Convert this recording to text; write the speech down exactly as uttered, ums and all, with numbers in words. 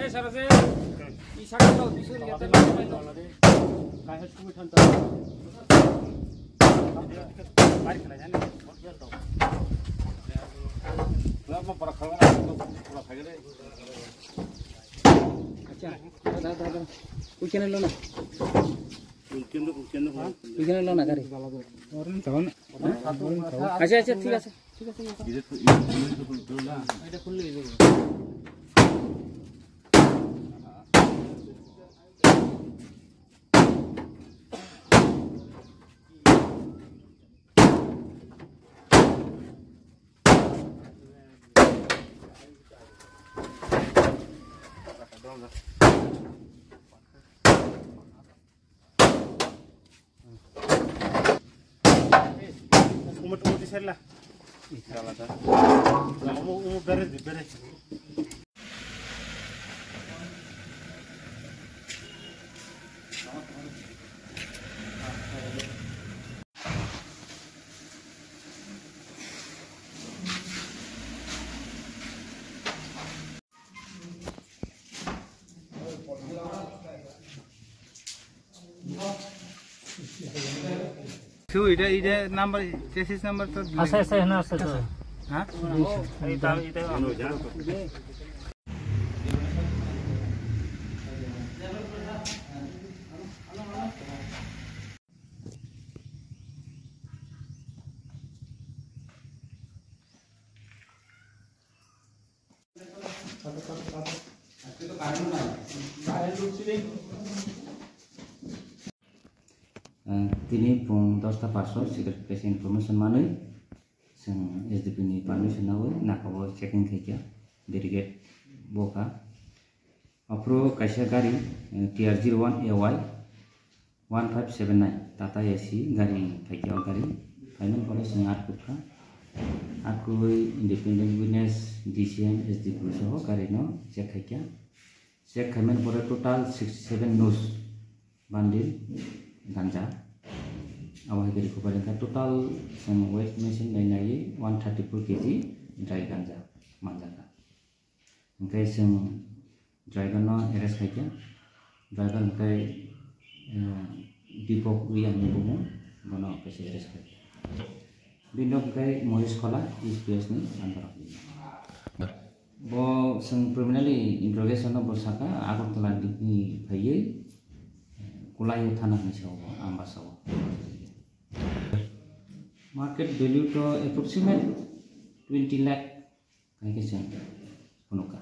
Acha, da, da, da. Uikenno, uikenno, ha? Uikenno lona gari. Acha, acha, thik ase, thik ase. Umut, umut, di sela. Umu, umu, bere di, bere. Su ida, ida number, chassis number to. Ase, ase, hena ase to. Ha? Ita, ita. Ah, tini pung dosta paso secret case information manwi chwng S D P ni permission nawi nakabo checking khaikha, barricade bokha. Aphuru kaisa gari, eh, T R zero one A Y one five seven nine Tata A C gari phaikha, o gari phaimani pore chwng atkukha. Atkugwi independent witness, D C M, S D P O soho gari no check khaikha. Check khaimani pore total sixty seven nus bandil ganja. Abo hai khe recovery wngkha. Total chwng weight machine bai naiwi one thirty four K G dry ganja manjakha. Hwnkhe chwng driver no arrest khaikha. Driver hwnkhe, eh, Deepak Riya hinwi bumo, bono kaisa arrest khaikha. Bini nok hwnkhe Mohesh Khola, E C P S ni under o. Bo chwng preliminary interrogation no bo sakha, Agartala ni phaiwi, eh, Kulaio thana hinwi sao bo, Ambasa o. Market value to approximate twenty lakh. Hai khe chwng phunukha.